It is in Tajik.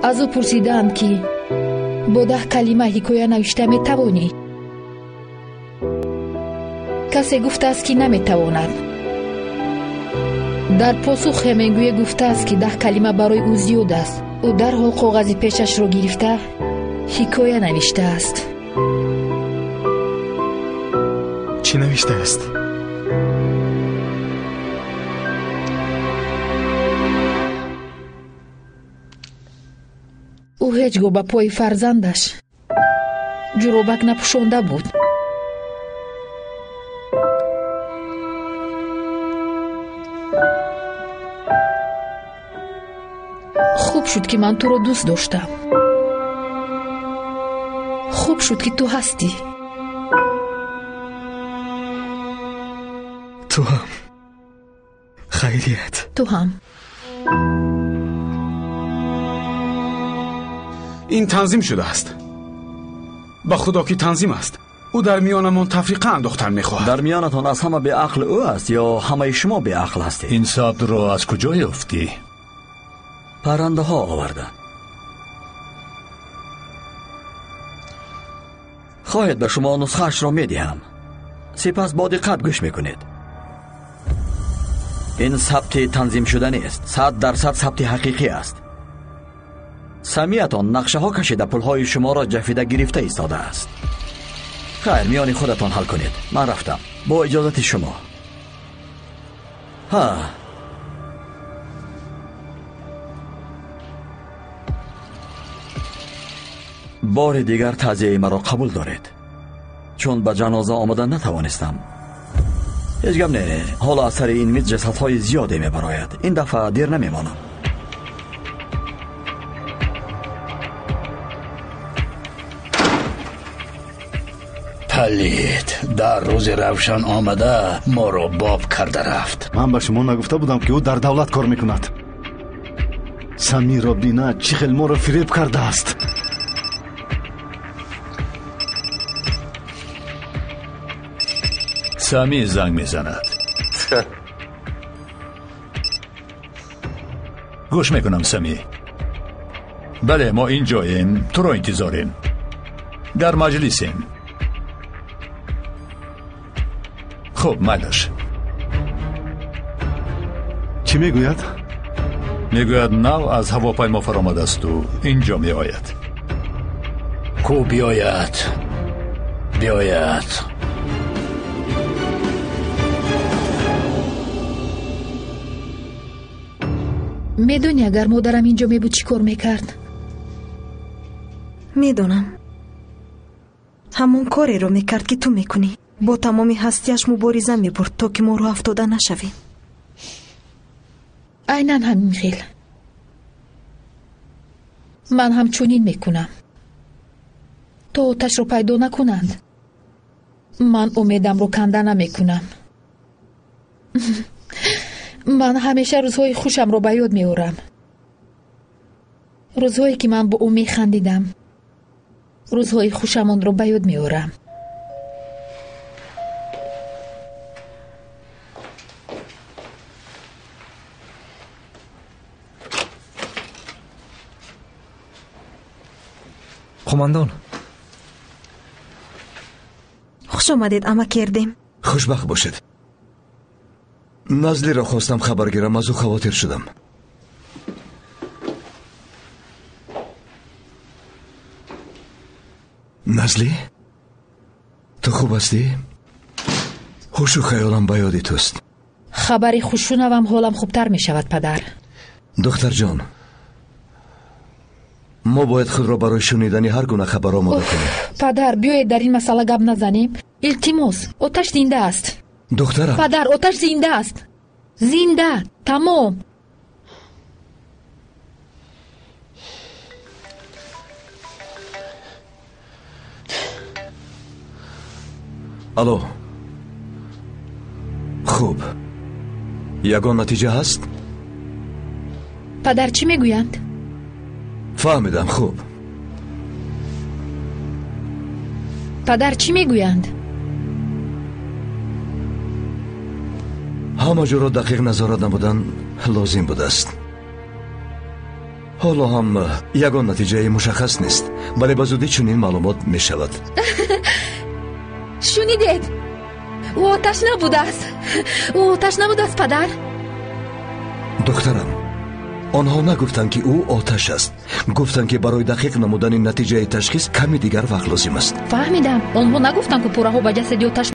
Аз ӯ пурсидаанд, ки бо 10 калима ҳикоя навишта метавонӣ? Касе гуфтааст, ки наметавонад. Дар посух Хемингуэй гуфтааст, ки 10 калима барои ӯ зиёд аст. Ӯ дарҳол коғази пешашро гирифта ҳикоя навиштааст. Чӣ навиштааст? Ӯ ҳеҷ гоҳ ба пои фарзандаш ҷуробак напӯшонда буд. Хуб шуд, ки ман туро дӯст доштам. Хуб шуд, ки ту ҳастӣ. Ту ҳам. Хайрият. Ту ҳам. Ин танзим шудааст. Ба худо ки танзим аст. Ӯ дар миёнамон тафриқа андохтан мехоҳад. Дар миёнатон аз ҳама беақл ӯ аст ё ҳамаи шумо беақл ҳастед? Ин сабтро аз куҷо ёфтӣ? Паррандаҳо оварданд. Хоҳед ба шумо нусхаашро медиҳам. Сипас бо диққат гӯш мекунед. Ин сабти танзимшуда нест. 100% сабти ҳақиқӣ аст. Самиятон нақшаҳо кашида пулҳои шуморо ҷафида гирифта истодааст. Хайр, миёни худатон ҳал кунед. Ман рафтам. Бо иҷозати шумо. Ҳа. Бори дигар таъзияи маро қабул доред. Чун ба ҷаноза омадан натавонистам. Ҳеҷ гап не. Ҳоло аз сари ин миз ҷасадҳои зиёде мебарояд. Ин дафъа дер намемонам. Палид дар рӯзи равшан омада моро боб карда рафт. Ман ба шумо нагуфта будам, ки ӯ дар давлат кор мекунад. Самиро бина чӣ хел моро фиреб кардааст. Сами занг мезанад. Гӯш мекунам, Сами. Бале, мо инҷоем, туро интизорем. Дар маҷлисем. Хуб, майлаш. Чӣ мегӯяд? Мегӯяд нав аз ҳавопаймо фаромадасту инҷо меояд. Ку биёяд? Биёяд. Медонӣ, агар модарам инҷо мебуд, чӣ кор мекард? Медонам. Ҳамон кореро мекард, ки ту мекунӣ. Бо тамоми ҳастияш мубориза мебурд, то ки мо роҳ афтода нашавем. Айнан ҳамин хел. Ман ҳам чунин мекунам. То оташро пайдо накунанд, ман умедамро канда намекунам. Ман ҳамеша рӯзҳои хушамро ба ёд меорам. Рӯзҳое, ки ман бо ӯ механдидам. Рӯзҳои хушамонро ба ёд меорам. Қумандон. Хуш омадед, амак Эрдем. Хушбахт бошед. Назлиро хостам хабар гирам, аз ӯ хавотир шудам. Назлӣ, ту хуб ҳастӣ? Ҳушу хаёлам ба ёди туст. Хабари хуш шунавам, ҳолам хубтар мешавад, падар. Духтарҷон, мо бояд худро барои шунидани ҳар гуна хабар омода кунем. Падар, биёед дар ин масъала гап назанем. Илтимос, оташ зинда аст. Духтарам. Падар, оташ зинда аст. Зинда, тамом. Алло. Хуб. Ягон натиҷа ҳаст? Падар, чӣ мегӯянд? Фаҳмидам, хуб. Падар, чӣ мегӯянд? Ҳама ҷоро дақиқ назорат намудан Лозим будааст. Ҳоло ҳам ягон натиҷаи мушаххас нест, вале ба зудӣ чунин маълумот мешавад. Шунидед? Ӯ оташ набудааст. Ӯ оташ набудааст, падар. Духтарам, онҳо нагуфтанд, ки ӯ оташ аст. Гуфтанд, ки барои дақиқ намудани натиҷаи ташхис ками дигар вақт лозим аст. Фаҳмидам. Онҳо нагуфтанд, ки пораҳо ба ҷасади оташ